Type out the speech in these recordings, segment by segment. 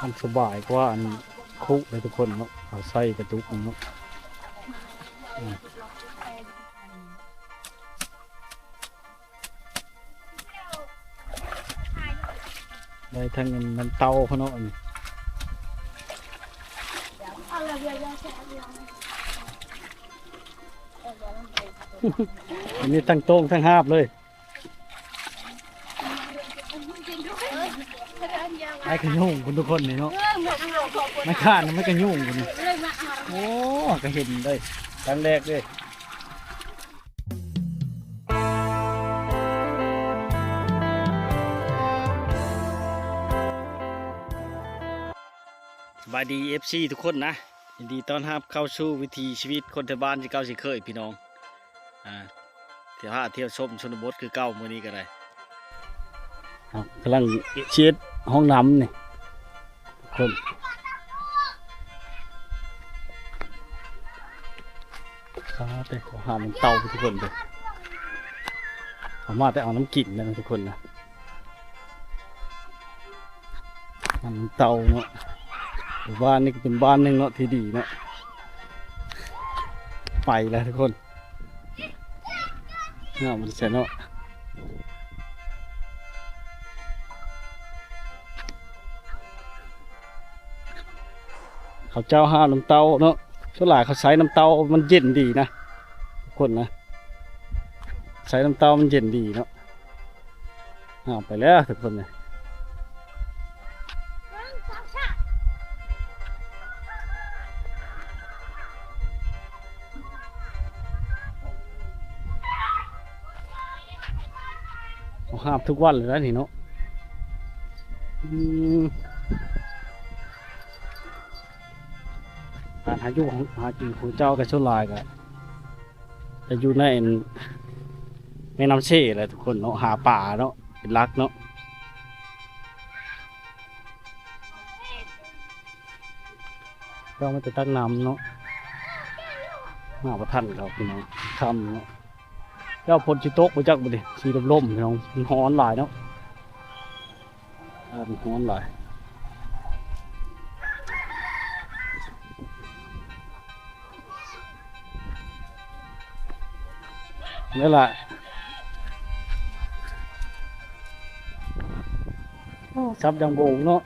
ມັນສະບາຍກວ່າອັນຄຸເລີຍທຸກຄົນເນາະ ເອົາໃສ່ກະຕຸກເນາະ. ອືມ ໄດ້ທັງອັນນ້ຳເຕົ້າເນາະ ອັນນີ້ ອັນນີ້ທັງໂຕ່ງທັງຫາບເລີຍ. ອ້າຍຂະຫຍູງພຸ້ນທຸກຄົນນີ້ເນາະ ມັນຄານ ມັນຂະຫຍູງພຸ້ນນີ້. ໂອ້ ກະເຫັນເລີຍ ຄັ້ງແລກເລີຍ. ສະບາຍດີ ເອັຟຊີ ທຸກຄົນນະ ຍິນດີຕ້ອນຮັບເຂົ້າສູ່ວິຖີຊີວິດຄົນໄທບ້ານຄືເກົ່າເຊັ່ນເຄີຍພີ່ນ້ອງ. ອ່າ ທ່ຽວຫາທ່ຽວຊົມຊົນນະບົດຄືເກົ່າ ມື້ນີ້ກະໄດ້ ເຮົາກຳລັງຊິເຮັດຫ້ອງນ້ຳນີ້ ທຸກຄົນ. ອ່າ ແຕ່ເຂົາຫານ້ຳເຕົ້າທຸກຄົນເດີ ເຂົາມາແຕ່ເອົານ້ຳກິນນະທຸກຄົນນະ. ນ້ຳເຕົ້າເນາະ ບ້ານນີ້ກະເປັນບ້ານໜຶ່ງເນາະທີ່ດີເນາະ. ໄປແລ້ວທຸກຄົນ ງາມມັນແຊເນາະ. ເຂົາເຈົ້າຫານ້ຳເຕົ້າເນາະ ສ່ວນຫຼາຍເຂົາໃຊ້ນ້ຳເຕົ້າ ມັນເຢັນດີນະທຸກຄົນນະ ໃຊ້ນ້ຳເຕົ້າມັນເຢັນດີເນາະ. ອ້າວ ໄປແລ້ວທຸກຄົນເອີຍ. ເຮົາຫາບທຸກວັນເລີຍນະນີ້ເນາະ. ອືມ ການຫາຢູ່ ຫາກິນຂອງເຈົ້າກະສ່ວນຫຼາຍກະ ຈະຢູ່ໃນແມ່ນ້ຳເຊແຫຼະທຸກຄົນເນາະ ຫາປາເນາະ ເປັນຫຼັກເນາະ. ເຈົ້າມາແຕ່ຕັກນ້ຳເນາະ ມາບໍ່ທັນເຂົາພີ່ນ້ອງ ຄ່ຳເນາະ. ເຈົ້າ ຝົນຊິຕົກບໍ່ຈັກບັດນີ້ ຊິລົມໆ ພີ່ນ້ອງ ມັນຮ້ອນຫຼາຍເນາະ. ອາກາດມັນຮ້ອນຫຼາຍ ນີ້ລະ ໂອ້ ສັບຢ່າງໂບງເນາະ.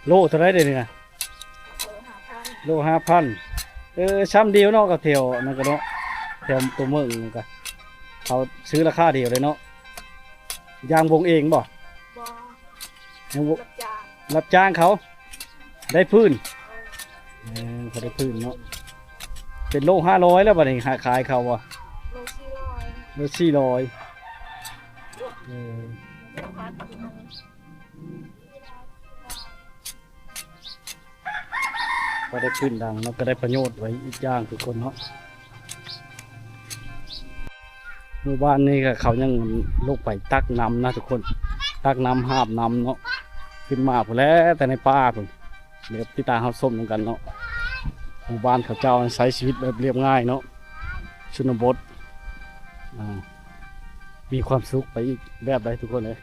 ໂລເທົ່າໃດເດນີ້ນະ? ໂລຫ້າພັນ ໂລຫ້າພັນ. ເອີ ຊ່ຳດຽວເນາະ ກັບແຖວນັ້ນກະເນາະ ແຖວຕົວເມືອງນັ້ນກະ ເຂົາຊື້ລາຄາດຽວເລີຍເນາະ. ຢາງບົງເອງບໍ່? ບໍ່ ຍັງບໍ່ ຮັບຈ້າງ ຮັບຈ້າງເຂົາ ໄດ້ພື້ນ. ເອີ ເອີ ເຂົາໄດ້ພື້ນເນາະ. ເປັນໂລຫ້າຮ້ອຍແລ້ວບັດນີ້ ຂາຍເຂົາບໍ່? ໂລສີ່ຮ້ອຍ ໂລສີ່ຮ້ອຍ. ເອີ ກໍໄດ້ຂຶ້ນດັງເນາະ ກໍໄດ້ປະໂຫຍດໄວ້ອີກຢ່າງທຸກຄົນເນາະ. ໝູ່ບ້ານນີ້ກໍເຂົາຍັງລົງໄປຕັກນ້ຳນະທຸກຄົນ ຕັກນ້ຳ ຫາບນ້ຳເນາະ ຂຶ້ນມາພຸ້ນແຫຼະ ແຕ່ໃນປ່າພຸ້ນ. ດຽວຕິດຕາມຮັບຊົມນຳກັນເນາະ. ໝູ່ບ້ານເຂົາເຈົ້າໃຊ້ຊີວິດແບບລຽບງ່າຍເນາະ ຊົນນະບົດ ອ່າ ມີຄວາມສຸກໄປອີກແບບໃດທຸກຄົນເອີຍ.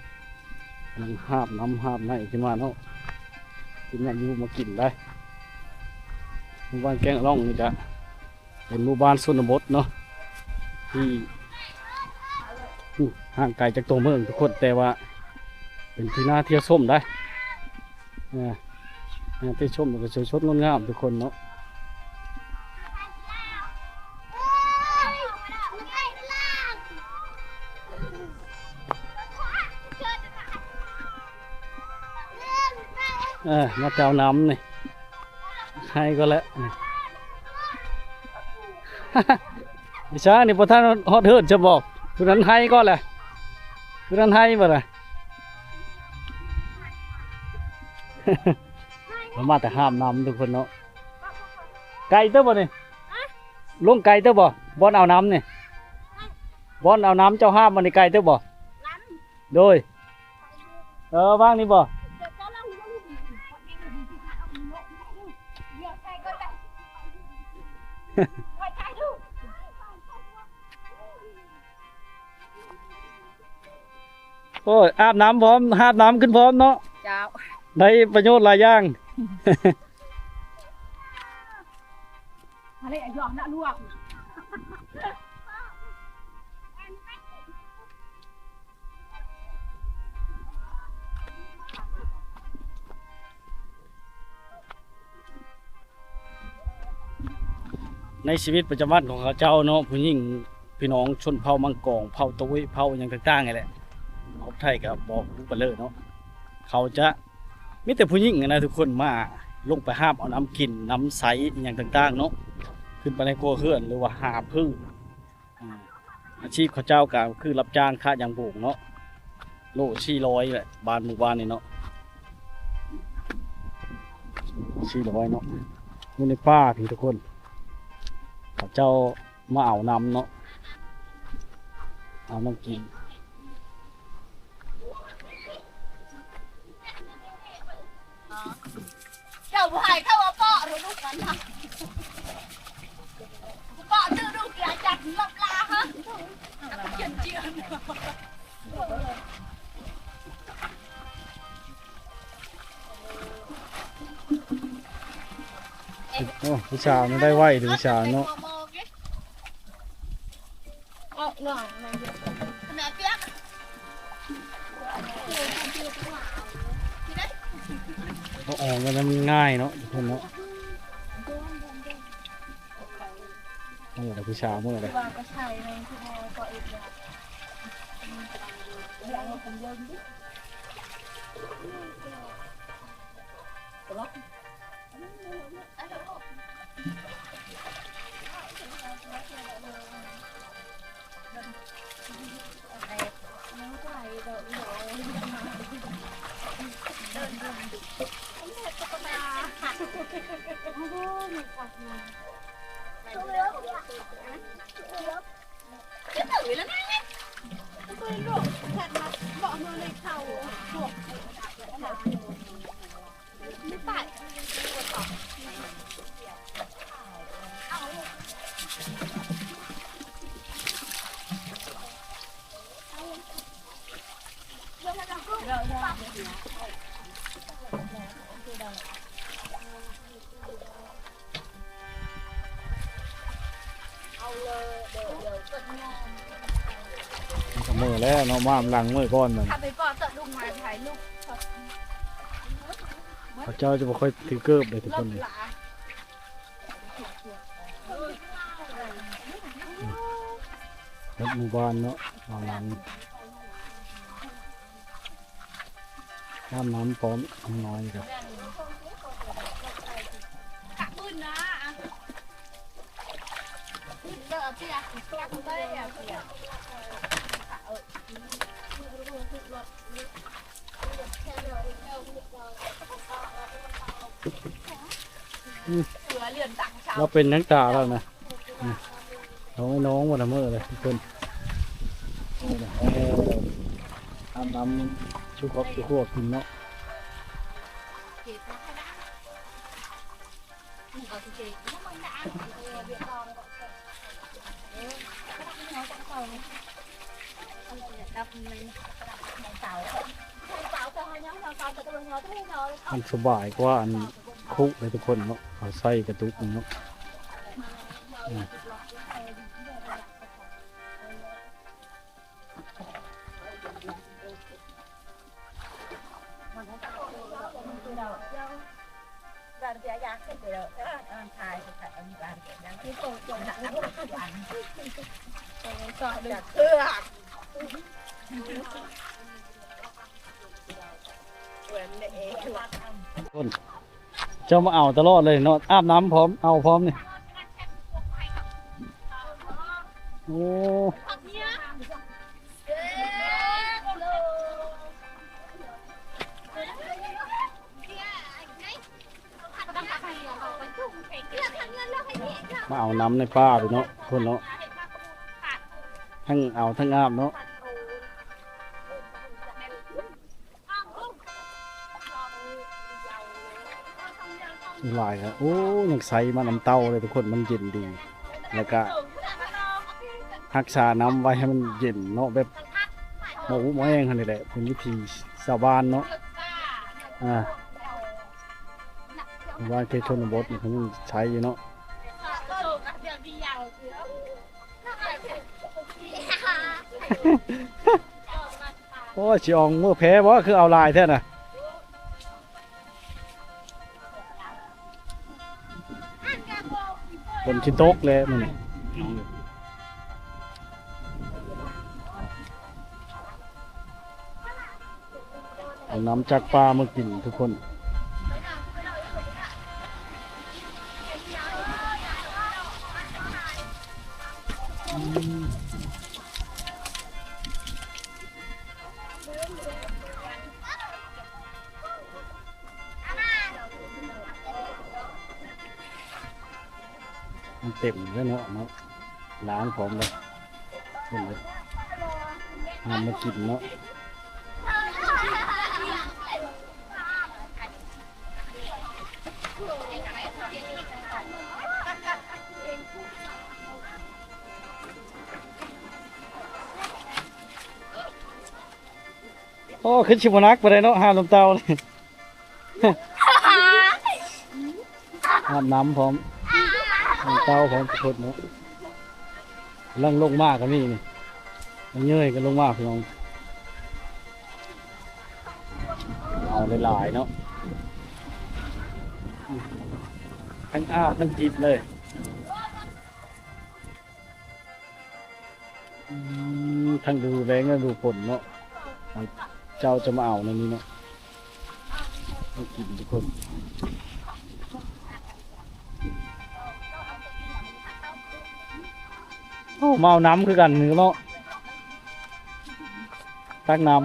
ນັ່ງຫາບນ້ຳຫາບໄມ້ຂຶ້ນມາເນາະ ກິນນ້ຳຢູ່ມາກິນໄດ້. ໝູ່ບ້ານແກ້ງລ່ອງນີ້ກະເປັນໝູ່ບ້ານຊົນນະບົດເນາະ ທີ່ ຢູ່ຫ່າງໄກຈາກຕົວເມືອງທຸກຄົນ ແຕ່ວ່າເປັນທີ່ໜ້າທ່ຽວຊົມໄດ໋. ເອີ ເອີ ໄປຊົມ ແລ້ວກໍສວຍສົດງົດງາມທຸກຄົນເນາະ. ເອີ ມາແຕ່ວນ້ຳນີ້ ໄຫ້ກ່ອນແຫຼະ. ວິຊານີ້ບໍ່ທັນຮອດເຮືອນຊະບໍ່? ຜູ້ນັ້ນໄຫ້ກ່ອນແຫຼະ ຜູ້ນັ້ນໄຫ້ບໍ່ລະ. ເຮົາມາແຕ່ຫາບນ້ຳທຸກຄົນເນາະ. ໄກເຕີບບໍ່ນີ້? ລົງໄກເຕີບບໍ່? ບ່ອນອາບນ້ຳນີ້ ບ່ອນອາບນ້ຳເຈົ້າຫາບມັນນີ້ໄກເຕີບບໍ່? ໂດຍ ເອີ ວາງນີ້ບໍ່? ໂອ້ຍ ອາບນ້ຳພ້ອມ ຫາບນ້ຳຂຶ້ນພ້ອມເນາະ. ເຈົ້າ ໄດ້ປະໂຫຍດຫຼາຍຢ່າງ. ໃນຊີວິດປະຈຳວັນຂອງເຂົາເຈົ້າເນາະ ຜູ້ຍິງ ພີ່ນ້ອງຊົນເຜົ່າມັງກອງ ເຜົ່າຕະເວະ ເຜົ່າຫຍັງຕ່າງໆນີ້ແຫຼະ ເຮົາໄທກໍບອກຮູ້ໄປເລີຍເນາະ ເຂົາຈະມີແຕ່ຜູ້ຍິງຫັ້ນນະທຸກຄົນ ມາລົງໄປຫາບເອົານ້ຳກິນນ້ຳໃຊ້ອີ່ຫຍັງຕ່າງໆເນາະ ຂຶ້ນໄປໃນຄົວເຮືອນ ຫຼືວ່າຫາພືດ. ອາ ອາຊີບເຂົາເຈົ້າກໍຄືຮັບຈ້າງຄ້າຢາງໂບງເນາະ ໂລສີ່ຮ້ອຍແຫຼະ ບ້ານໝູ່ບ້ານນີ້ເນາະ ສີ່ຮ້ອຍເນາະ ຢູ່ໃນປ່າພີ້ທຸກຄົນ ເຂົາເຈົ້າມາເອົານ້ຳເນາະ ເອົານ້ຳກິນ. ເຈົ້າບໍ່ໃຫ້ເຂົາເອົາເປາະເດີລູກມັນນະ ເປາະດື້ລູກຢ່າຈັບລັບລາຮະ ເຈີນເຈີນ. ໂອ້ ຜູ້ສາວນີ້ໄດ້ໄວເດີ ຜູ້ສາວເນາະ. ເອົາອອກມັນງ່າຍເນາະ ທຸກຄົນເນາະ. ເອົາລະ ຜູ້ສາວເອົາລະ. ມັນກໍເມື່ອຍແລ້ວເນາະ ມາຫຼັງເມື່ອຍກ່ອນມັນ. ເຂົາເຈົ້າຈະບໍ່ຄ່ອຍຖືເກີບເດ້ທຸກຄົນ. ເບິດໝູ່ບ້ານເນາະ ເອົານຳ ອາບນ້ຳພ້ອມ ນ້ອຍກໍ ອືມ ລາວເປັນຫຍັງຕາລາວນະ ອືມ ນ້ອງ ນ້ອງບໍ່ນະເມີເລີຍເພິ່ນ ເອີ ອາບນ້ຳສູ່ຄອບສູ່ຄົວກິນເນາະ. ມັນສະບາຍກວ່າອັນຄຸເດ້ທຸກຄົນເນາະ ເອົາໃສ່ກະຕຸກນີ້ເນາະ. ອືມ ເຈົ້າມາເອົາຕະຫຼອດເລີຍເນາະ ອາບນ້ຳພ້ອມ ເອົາພ້ອມນີ້. ໂອ້. ມາເອົານ້ຳໃນປ່າພຸ້ນເນາະ ທຸກຄົນເນາະ ທັງເອົາທັງອາບເນາະ. ຫຼາຍ ໂອ້ ຍັງໃສມານຳເຕົາເລີຍທຸກຄົນ ມັນເຢັນດີ ແລ້ວກະຮັກສານ້ຳໄວ້ໃຫ້ມັນເຢັນເນາະ ແບບໝໍ້ອຸໝໍ້ແອງຫັ້ນນີ້ແຫຼະ ເປັນວິຖີຊາວບ້ານເນາະ. ອ່າ ຊາວບ້ານເຂດຊົນນະບົດນີ້ເພິ່ນຍັງໃຊ້ຢູ່ເນາະ. ໂອ້ຍ ຊິອອງມື້ແພ້ບໍ່ ຄືເອົາຫຼາຍແທ້ນະ. ຝົນຊິຕົກແລ້ວມື້ນີ້ ເອົານ້ຳຈາກປ່າມາກິນທຸກຄົນ. ມັນເຕັມເລີຍເນາະ ເນາະ ລ້າງພ້ອມເລີຍ ເຫັນເລີຍ ເອົາມາກິນເນາະ. ໂອ້ ຄືຊິບໍ່ໜັກປານໃດເນາະ ຫາບນ້ຳເຕົ້ານີ້ ຫາບນ້ຳພ້ອມ ນ້ຳເຕົ້າພ້ອມທຸກຄົນເນາະ. ກຳລັງລົງມາກໍມີນີ້ ເງີຍກັນລົງມາພີ່ນ້ອງ ເອົາຫຼາຍໆເນາະ ທັງອາບທັງຈິບເລີຍ. ອືມ ທັງດູແລ້ງແລະດູຝົນເນາະ ເຈົ້າຈະມາເອົາໃນນີ້ເນາະ ມາກິນທຸກຄົນ. ໂອ້ ມາເອົານ້ຳຄືກັນນີ້ເນາະ ຕັກນ້ຳ.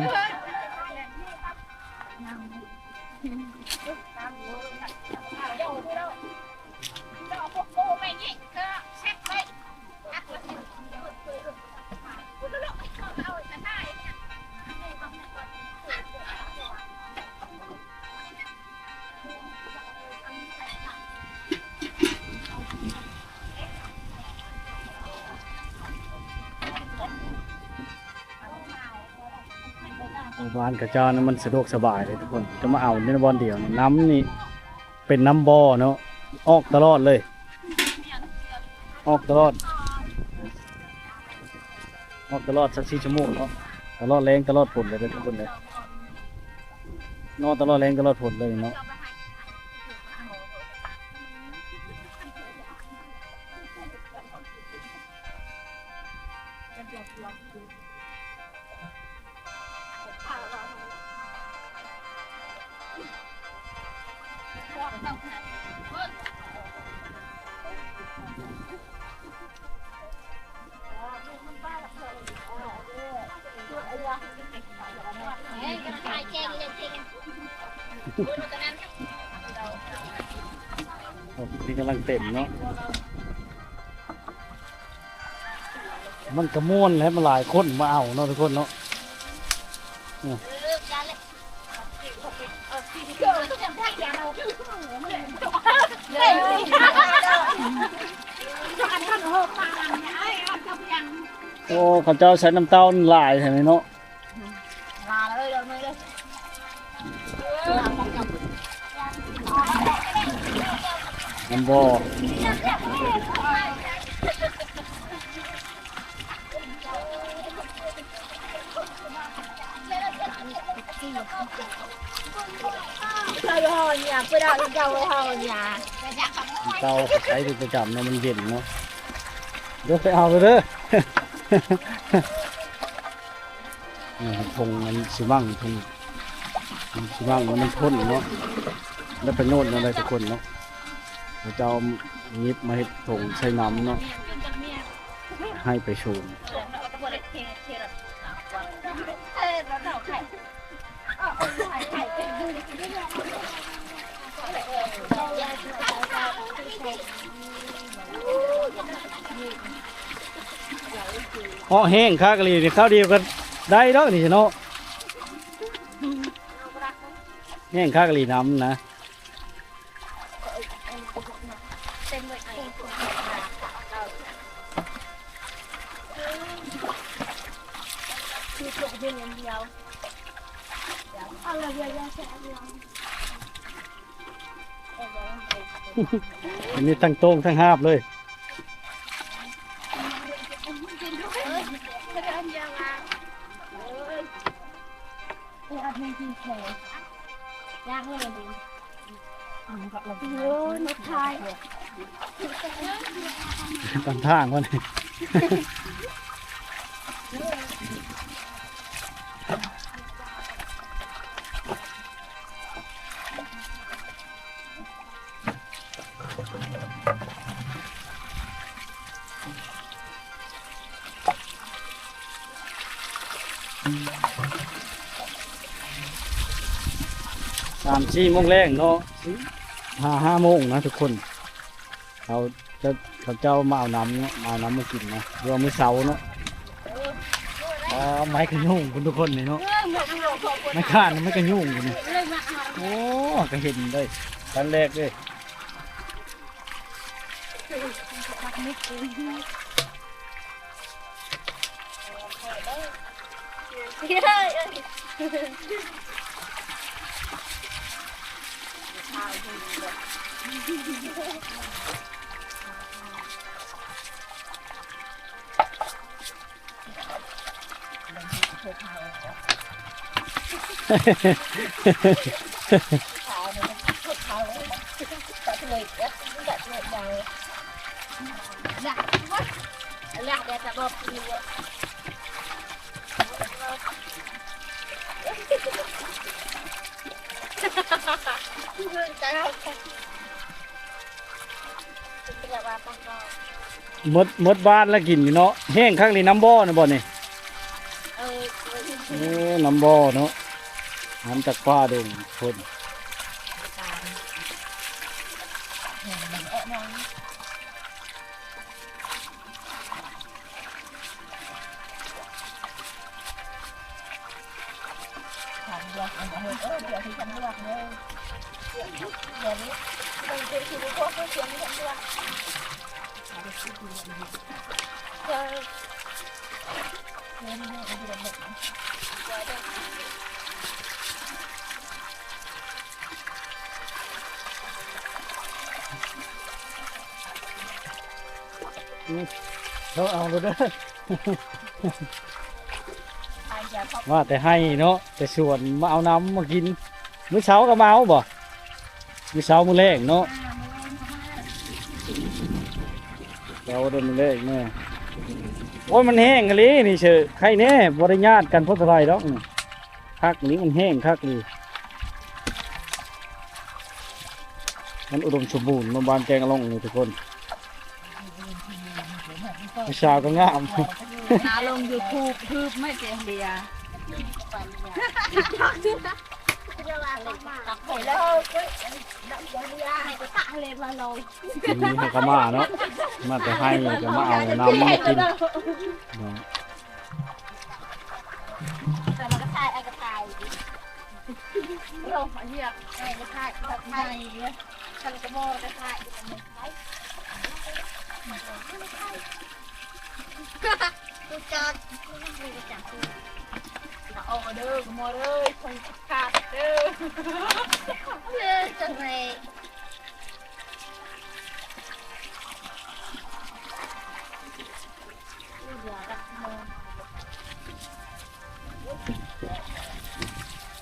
ບ້ານເຂົາເຈົ້ານັ້ນມັນສະດວກສະບາຍເດ້ທຸກຄົນ ຈະມາເອົາຢູ່ໃນບ່ອນດຽວນີ້ ນ້ຳນີ້ເປັນນ້ຳບໍ່ເນາະ ອອກຕະຫຼອດເລີຍ ອອກຕະຫຼອດ ອອກຕະຫຼອດຊາວສີ່ຊົ່ວໂມງເນາະ ຕະຫຼອດແລ້ງຕະຫຼອດຝົນເລີຍເດີທຸກຄົນເດີ ເນາະ ຕະຫຼອດແລ້ງຕະຫຼອດຝົນເລີຍເນາະ. ນີ້ກຳລັງເຕັມເນາະ ມັນກະມ່ວນແຫຼະ ມັນຫຼາຍຄົນມາເອົາເນາະທຸກຄົນເນາະ. ໂອ້ ເຂົາເຈົ້າໃສ່ນ້ຳເຕົ້າຫຼາຍແທ້ເນາະ. ມັນບໍ່ ເຕົ້າໃຊ້ເປັນປະຈຳເນາະ ມັນເຢັນເນາະ ເດີໄປເອົາເດີ. ນີ້ ທົ່ງອັນຊີມັງ ທົ່ງຊີມັງ ມັນທົນເນາະ ໄດ້ປະໂຫຍດແນວໃດທຸກຄົນເນາະ ເຂົາເຈົ້າຫຍິບມາເຮັດຖົງໃສ່ນ້ຳເນາະ ໃຫ້ໄປສູນ. ໂອ້ ເຫາະແຫ້ງຄັກອີ່ຫຼີນີ້ ຄາວດຽວກໍໄດ້ດອກນີ້ເນາະ ແຫ້ງຄັກອີ່ຫຼີນ້ຳນະ. ອັນນີ້ທັງໂຕ່ງທັງຫາບເລີຍ. ຕາມທາງພຸ້ນ. ສາມສີ່ໂມງແລງເນາະ ຫ້າ ຫ້າໂມງນະທຸກຄົນ. ເຂົາ ເຂົາເຈົ້າມາເອົານ້ຳເນາະ ມາເອົານ້ຳມາກິນນະ ຫຼືວ່າມື້ເຊົ້າເນາະ. ອໍ ໄມ້ກະຍຸງພຸ້ນທຸກຄົນນີ້ເນາະ ໄມ້ຄ້ານ ໄມ້ກະຍຸງພຸ້ນນີ້. ໂອ້ ກະເຫັນເລີຍ ຄັ້ງແລກເລີຍ. ໝົດ ໝົດບ້ານລະກິນນີ້ເນາະ ແຫ້ງຄັກນີ້ ນ້ຳບໍ່ນະ ບໍ່ນີ້. ເອີ ເອີ ນ້ຳບໍ່ເນາະ ນ້ຳຈາກປ່າດົງພຸ້ນ. ເຮົາເອົາແລ້ວເດີ ວ່າແຕ່ໄຮ່ເນາະ ແຕ່ສວນ ມາເອົານ້ຳມາກິນ. ມື້ເຊົ້າກໍມາເອົາບໍ່? ມື້ເຊົ້າມື້ແລງເນາະ ເຊົ້າເດີ ມື້ແລງແນ່. ໂອ້ຍ ມັນແຫ້ງອີ່ຫຼີນີ້ເຊີ ໄຄແນ່ ບໍ່ໄດ້ຍາດກັນພໍເທົ່າໃດດອກ. ຄັກນີ້ ມັນແຫ້ງຄັກນີ້ ມັນອຸດົມສົມບູນເນາະ ບ້ານແກ້ງອະລ່ອງນີ້ທຸກຄົນ. ຜູ້ສາວກໍງາມ ຫາລົງຢູທູບ ຄືບໄມ້ເຈເລຍ. ນີ້ເຮົາກໍມາເນາະ ມາແຕ່ໄຮ່ກໍມາເອົານ້ຳມາກິນເນາະ. ແຕ່ມັນກໍຖ່າຍ ອ້າຍກໍຖ່າຍ ລົງມາຮຽກ ອ້າຍກໍຖ່າຍ ຖ່າຍ ຄັນກະບໍ່ກໍຖ່າຍ ຈອດ ເອົາເດີ ກະບໍ່ເດີ ຄົນຂາດເດີ ເດີ ຈັງໄດ.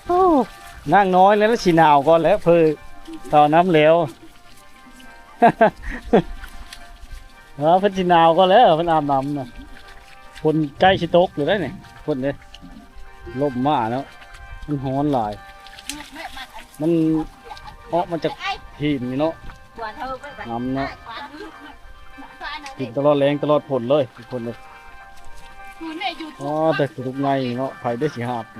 ໂອ້ ນາງນ້ອຍແລ້ວ ລະຊິໜາວກ່ອນແລ້ວ ເພິ່ນຕອນນ້ຳແລ້ວ ເອີ ເພິ່ນຊິໜາວກ່ອນແລ້ວ ເພິ່ນອາບນ້ຳນະ. ຝົນໃກ້ຊິຕົກແລ້ວເດ້ນີ້ ຝົນເດ້ ລົມມາເນາະ ມັນຮ້ອນຫຼາຍ ມັນອອກມາຈາກຫີນນີ້ເນາະ ນ້ຳເນາະ ກິນຕະຫຼອດແລງຕະຫຼອດຝົນເລີຍທຸກຄົນເລີຍ. ອໍ ແຕ່ກະດູກໃຫຍ່ເນາະ ໃຜໄດ້ຊິຫາບ. ກ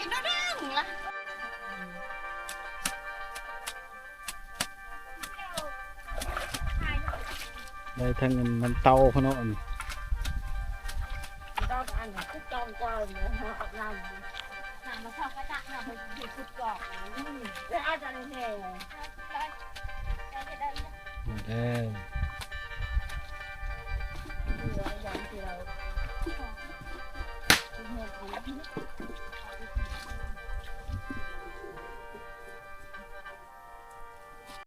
ິນເດີລະ. ໂອ້ ໄດ້ທັງອັນນ້ຳເຕົ້າພຸ້ນເນາະ ອັນ ດອກອັນຄືກອງກ່ອນເນາະ ອາບນ້ຳ ນ້ຳມາຊອກກະຕັກ ນ້ຳເພິ່ນຄືກອງ ອືມ ແລ້ວອາດຈະໄດ້ແດ່ ມາແລ້ວ.